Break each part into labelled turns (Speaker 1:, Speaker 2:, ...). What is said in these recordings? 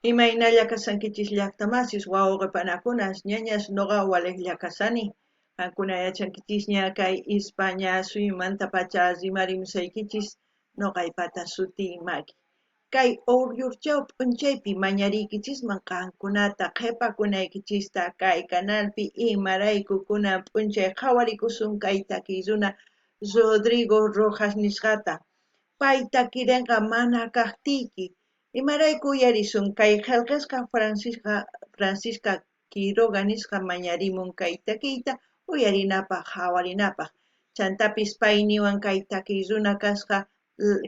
Speaker 1: Imaynalla kashankichis llaqtamasis, wawqe panakunas, ñañas, noqa walejlla kashani. Qankuna yachankichisña kay Ispaña suyumantapacha rimarimusaykichis, noqaypata sutiy Maki. Kay Oryurchaw p'unchaypi mañariykichisman qankunata qhipakunaykichista kay canalpi imarayku kunan p'unchay qhawarikusun kay takiy runa Rodrigo Rojas nisqata. Pay takirenqa mana kaqtiyki. Imarayku uyarisun kay qillqasqa Francisca Quiroga nisqa mañarimun kay takiyta uyarinapaq qhawarinapaq. Chantapis pay niwan kay takiy runa kasqa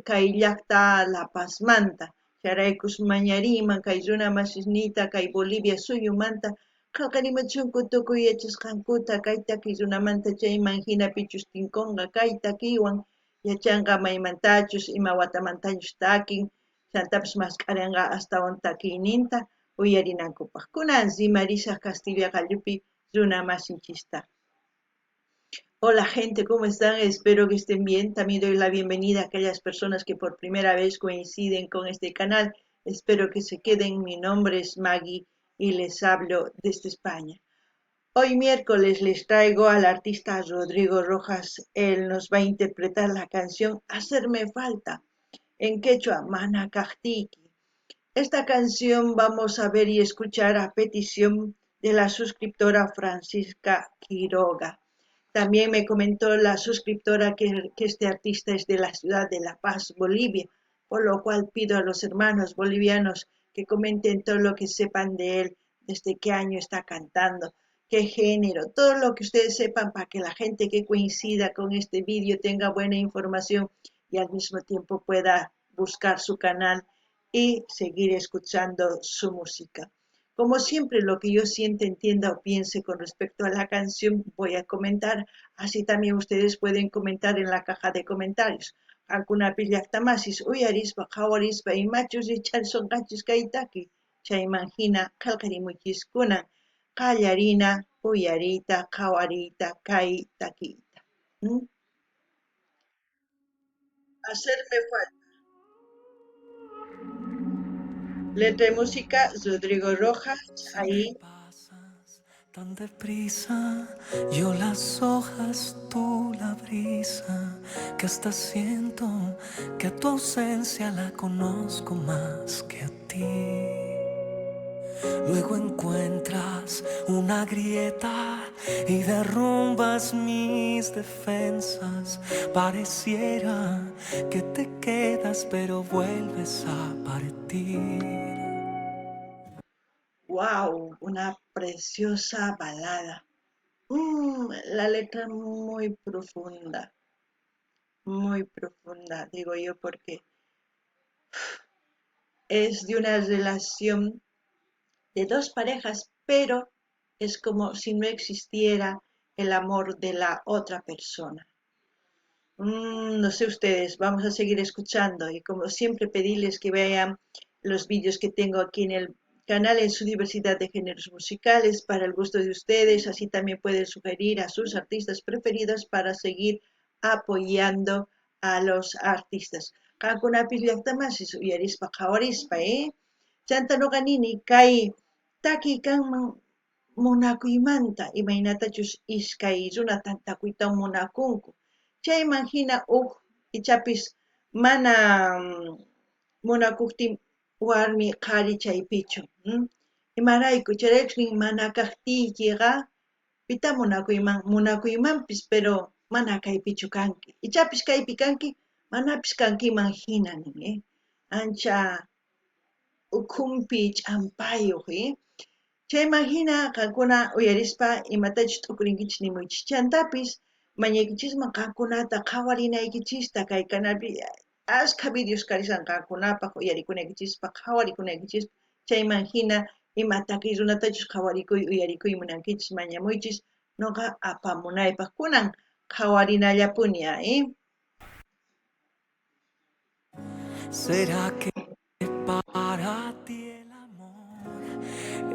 Speaker 1: kay llaqta La Pazmanta. Chayraykus mañariyman kay runa masisniyta kay Bolivia suyumanta qillqarimuchunku tukuy yachasqankuta kay takiy runamanta chayman hina pichus tinkunqa kay takiywan yachanqa maymantachus ima watamantachus takin chantapis mask'arinqa astawan takiyninta uyarinankupaq. Kunan rimarisaq kastilla qallupi runa masinchista. Hola gente, ¿cómo están? Espero que estén bien. También doy la bienvenida a aquellas personas que por primera vez coinciden con este canal. Espero que se queden. Mi nombre es Maggie y les hablo desde España. Hoy miércoles les traigo al artista Rodrigo Rojas. Él nos va a interpretar la canción Hacerme Falta, en quechua Mana Kaqtiyki. Esta canción vamos a ver y escuchar a petición de la suscriptora Francisca Quiroga. También me comentó la suscriptora que este artista es de la ciudad de La Paz, Bolivia, por lo cual pido a los hermanos bolivianos que comenten todo lo que sepan de él, desde qué año está cantando, qué género, todo lo que ustedes sepan para que la gente que coincida con este vídeo tenga buena información y al mismo tiempo pueda buscar su canal y seguir escuchando su música. Como siempre, lo que yo sienta, entienda o piense con respecto a la canción voy a comentar, así también ustedes pueden comentar en la caja de comentarios. Qankunapis llaqtamasis uyarispa, qhawarispa imachus riqch'arisonqachis kay taki, chayman hina qillqarimuychis kunan qallarina uyariyta qhawariyta kay takiyta. Hacerme falta. Letra y música, Rodrigo Rojas, ahí.
Speaker 2: Pasas tan deprisa, yo las hojas, tú la brisa, que hasta siento que tu ausencia la conozco más que a ti. Luego encuentras una grieta y derrumbas mis defensas. Pareciera que te quedas, pero vuelves a partir.
Speaker 1: ¡Guau! Una preciosa balada. La letra muy profunda, muy profunda, digo yo, porque es de una relación de dos parejas, pero es como si no existiera el amor de la otra persona. No sé ustedes, vamos a seguir escuchando y como siempre pedirles que vean los vídeos que tengo aquí en el canal en su diversidad de géneros musicales para el gusto de ustedes, así también pueden sugerir a sus artistas preferidos para seguir apoyando a los artistas. Qankunapis llaqtamasis uyarispa qhawarispa, Chanta noqa nini kay takiy kanman munakuymanta, imaynatachus iskay runa tantakuyta munakunku. Chayman hina uj ichapis mana munakuqtin warmi qhari chaypichu. Imarayku chayraykus nin mana kaqtiykiqa pita munakuyman, munakuymanpis, pero mana kaypichu kanki. Ichapis kaypi kanki, manapis kankiman hina nin, Ancha ukhunpi ch'ampayuq, Chayman hina qankuna uyarispa imatachus t'ukurinkichis nimuychis. Chantapis mañaykichisman qankunata qhawarinaykichista kay canalpi askha videos karishan qankunapaq uyarikunaykichispaq, qhawarikunaykichispaq. Chayman hina ima takiy runatachus qhawarikuy, uyarikuy munankichis, mañamuychis, noqa apamunaypaq. Kunan qhawarinallapuni,
Speaker 2: ¿Será que para ti el amor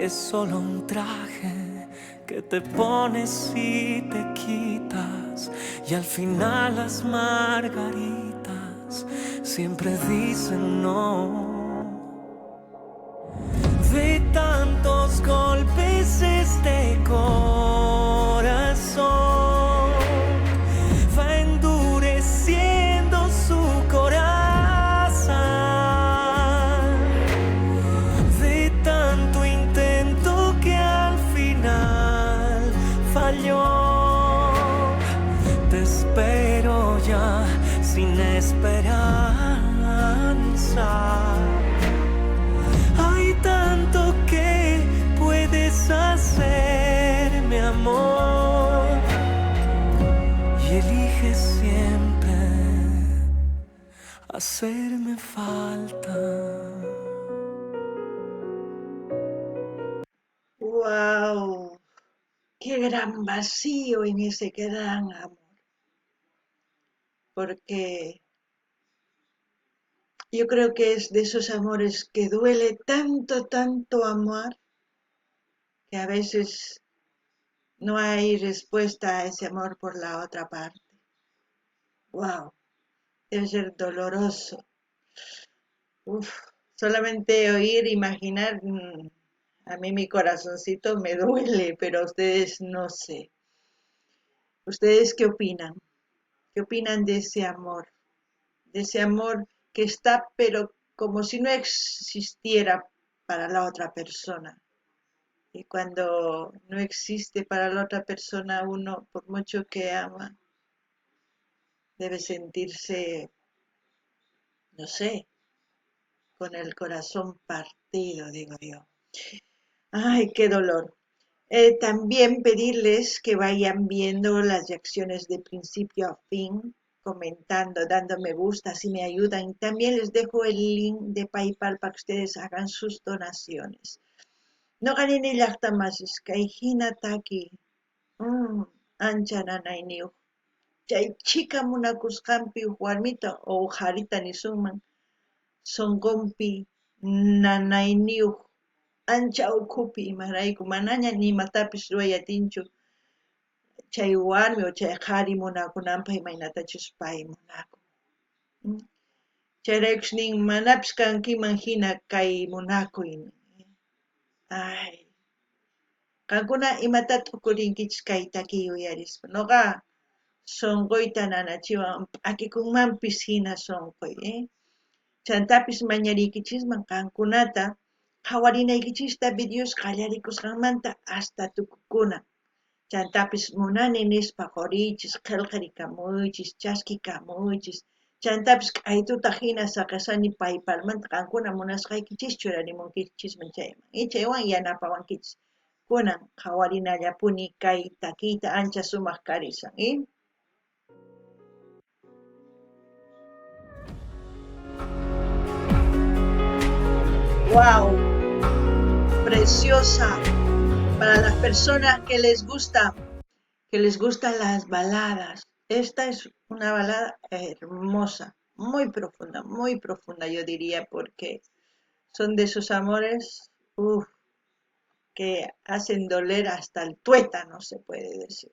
Speaker 2: es solo un traje que te pones y te quitas? Y al final las margaritas siempre dicen no. pensar. Hay tanto que puedes hacer, mi amor, y eliges siempre hacerme falta.
Speaker 1: ¡Wow! ¡Qué gran vacío en ese gran amor! Porque yo creo que es de esos amores que duele tanto, tanto amar, que a veces no hay respuesta a ese amor por la otra parte. ¡Wow! Debe ser doloroso. Uf, solamente oír, imaginar, a mí mi corazoncito me duele, pero a ustedes no sé. ¿Ustedes qué opinan? ¿Qué opinan de ese amor? De ese amor que está, pero como si no existiera para la otra persona. Y cuando no existe para la otra persona, uno, por mucho que ama, debe sentirse, no sé, con el corazón partido, digo yo. Ay, qué dolor. También pedirles que vayan viendo las reacciones de principio a fin, comentando, dando me gusta, si me ayudan. También les dejo el link de PayPal para que ustedes hagan sus donaciones. No ganen ni llaqtamasis, kay hina taki. Ancha nanayniyuq. Chay chhika munakusqanpi uj warmita o uj qharita nisunman, sonqonpi nanayniyuq, ancha ukhupi imarayku manaña ni imatapis ruway atinchu chay warmi o chay qhari munakunanpaj imaynatachus pay munakun. Chayraykus nin manapis kankiman hina kay munakuy. Ay, qankuna imata t'ukurinkichis kay takiy uyarispa. Noqa sonqoyta nanachiwan p'akikunmanpis hina sonqoy. Chantapis mañariykichisman qankunata qhawarinaykichista videos qallarikusqanmanta hasta tukukuna. Chantapis munani nispa quriychis, qillqarikamuychis, chaskikamuychis. Chantapis k'aytuta hina saqesani PayPalmanta qankuna munasqaykichis churarimunkichisman chayman. Y chaywan yanapawankichis. Kunan qhawarinallapuni kay takiyta ancha sumaq karisan. ¡Wow! Preciosa. Para las personas que les gusta, que les gustan las baladas. Esta es una balada hermosa, muy profunda, yo diría, porque son de esos amores, uf, que hacen doler hasta el tuétano, se puede decir.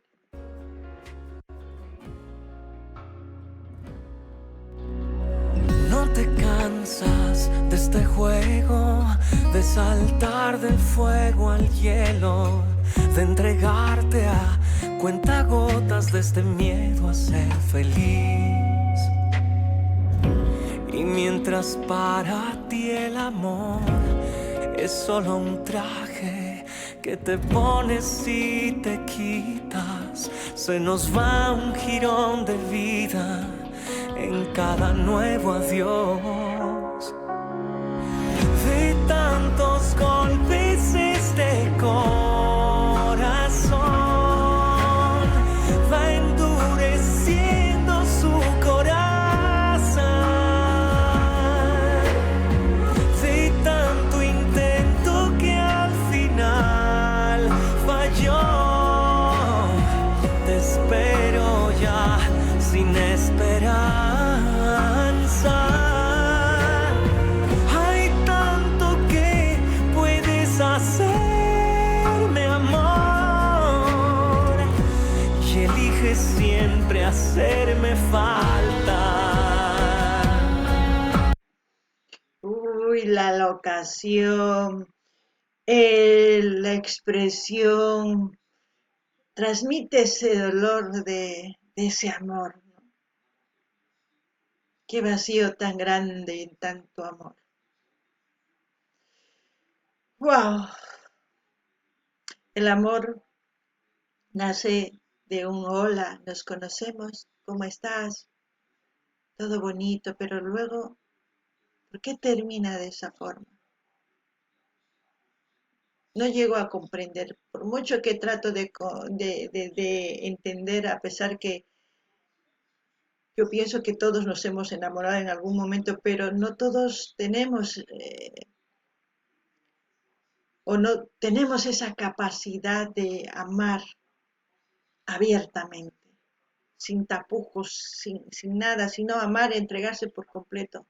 Speaker 2: No te cansas de este juego, de saltar del fuego al hielo, de entregarte a cuentagotas de este miedo a ser feliz. Y mientras para ti el amor es solo un traje que te pones y te quitas, se nos va un jirón de vida en cada nuevo adiós. De tantos golpes este corazón va endureciendo su corazón. De tanto intento que al final falló, te espero ya sin esperanza. Hay tanto que puedes hacerme, amor, y eliges siempre hacerme falta.
Speaker 1: Uy, la locación, la expresión, transmite ese dolor de ese amor, ¿no? Qué vacío tan grande en tanto amor. ¡Guau! El amor nace de un hola, nos conocemos, ¿cómo estás? Todo bonito, pero luego ¿Por qué termina de esa forma? No llego a comprender, por mucho que trato de entender, a pesar que yo pienso que todos nos hemos enamorado en algún momento, pero no todos tenemos o no tenemos esa capacidad de amar abiertamente, sin tapujos, sin nada, sino amar, entregarse por completo.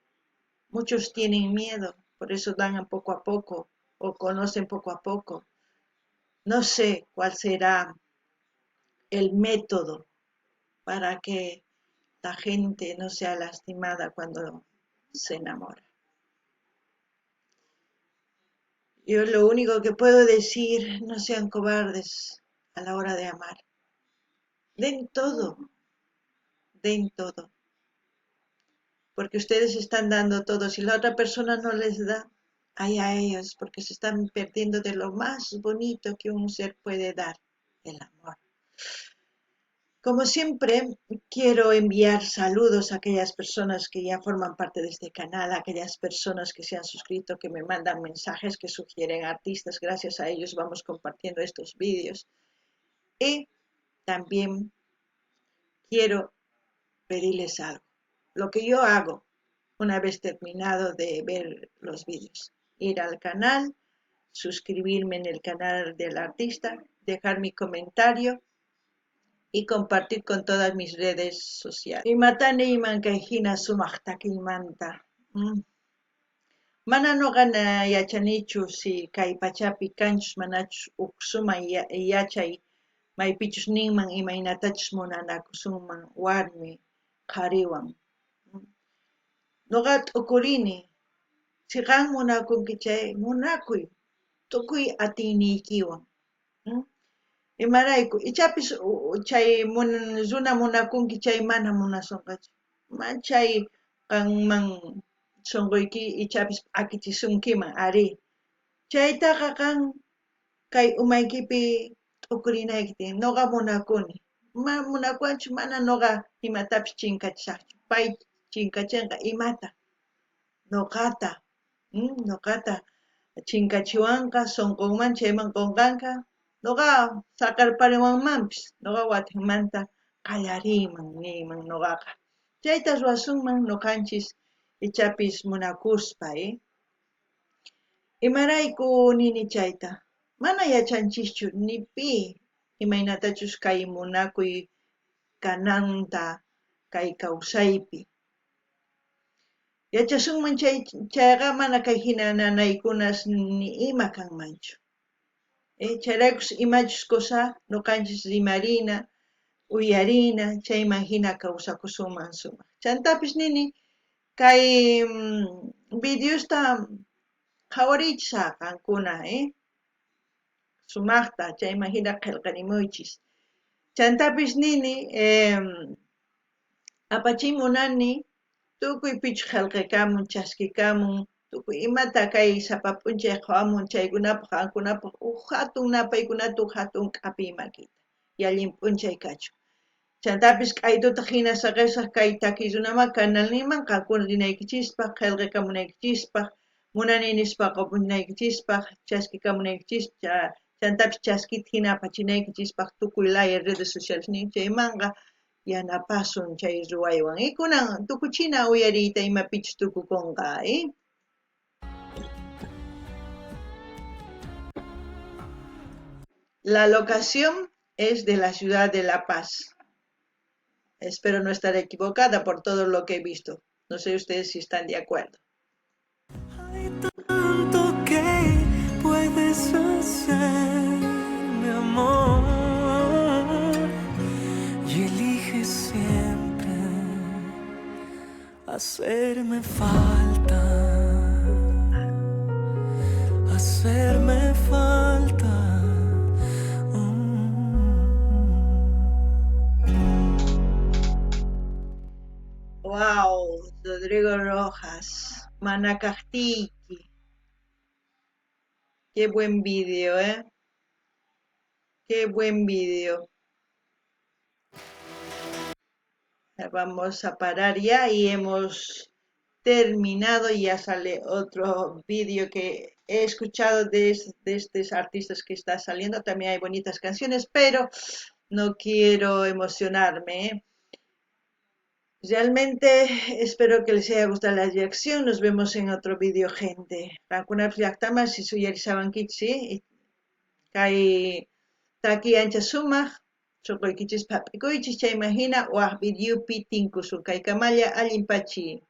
Speaker 1: Muchos tienen miedo, por eso dan poco a poco o conocen poco a poco. No sé cuál será el método para que la gente no sea lastimada cuando se enamora. Yo lo único que puedo decir, no sean cobardes a la hora de amar. Den todo, den todo. Porque ustedes están dando todo. Si la otra persona no les da, ay a ellos, porque se están perdiendo de lo más bonito que un ser puede dar, el amor. Como siempre, quiero enviar saludos a aquellas personas que ya forman parte de este canal, a aquellas personas que se han suscrito, que me mandan mensajes, que sugieren artistas. Gracias a ellos vamos compartiendo estos vídeos. Y también quiero pedirles algo. Lo que yo hago una vez terminado de ver los vídeos, ir al canal, suscribirme en el canal del artista, dejar mi comentario y compartir con todas mis redes sociales. Imatani iman kay hina sumaq takiymanta. Mana noqa yachanichu si kay pachapi kanchus manachus uj sumay yachay maypichus ninman imaynatachus munanakusunman warmi qhariwan. Noqa t'ukurini, si qan munakunki chay munakuy tukuy atiyniykiwan. Imarayku, ichapis chay runa munakunki chay mana munasunqachu. Chay qanman sunquyki ichapis p'akichisunkiman, arí. Chaytaqa qan kay umaykipi t'ukurinayki tiyan. Noqa munakuni. Ma munakuwanchu, mana noqa imatapis chinkachisaqchu. Pay chinkachinqa imata? Noqata. Noqata chinkachiwanqa, sunqunman chayman qunqanqa. Noqa saqerpariwanmanpis, noqa watinmanta qallariyman niyman noqaqa. Chayta ruwasunman noqanchis ichapis munakuspa, Imarayku nini chayta? Mana yachanchischu ni pi imaynatachus kay munakuy kananta kay kawsaypi. Yachasunman chayqa mana kay hina nanaykunas ni ima kanmanchu. Chayraykus imachus cosa noqanchis rimarina, uyarina, chayman hina kawsakusunman sumaq. Chantapis nini kay videosta qhawariychis qankuna, sumaqta chayman hina qillqarimuychis. Chantapis nini apachiy munani tukuy pichus qillqakamun, chaskikamun, tukuy imata kay sapa p'unchay qhawamun chaykunapaq qankunapaq uj hatun napaykunata uj hatun k'apiy makita. Y allin p'unchay kachun. Chantapis k'aytutaq hina saqisaq kay takiy runama canalninman qankuna rinaykichispaq, qillqakamunaykichispaq, munani nispa qopunaykichispaq, chaskikamunaykichispaq, chantapis chaskita hina apachinaykichispaq tukuy laya redes sociales nin chaymanqa yanapasun chay ruwaywan. Kunan tukuchina uyariyta imapichus tukukunqa, La locación es de la ciudad de La Paz. Espero no estar equivocada por todo lo que he visto. No sé ustedes si están de acuerdo.
Speaker 2: Hay tanto que puedes hacer, mi amor, y eliges siempre hacerme falta, hacerme falta.
Speaker 1: Wow, Rodrigo Rojas, Manacajtiki. Qué buen vídeo, Qué buen vídeo. Vamos a parar ya y hemos terminado, ya sale otro vídeo que he escuchado de estos artistas que está saliendo. También hay bonitas canciones, pero no quiero emocionarme, ¿eh? Realmente espero que les haya gustado la reacción. Nos vemos en otro vídeo, gente. Qankunapis llaqtamasi uyarishawankichis, kay taki ancha sumaq sunquykichis hap'ikuychis chayman hina waj videopi tinkusun kaykamalla allin pachi.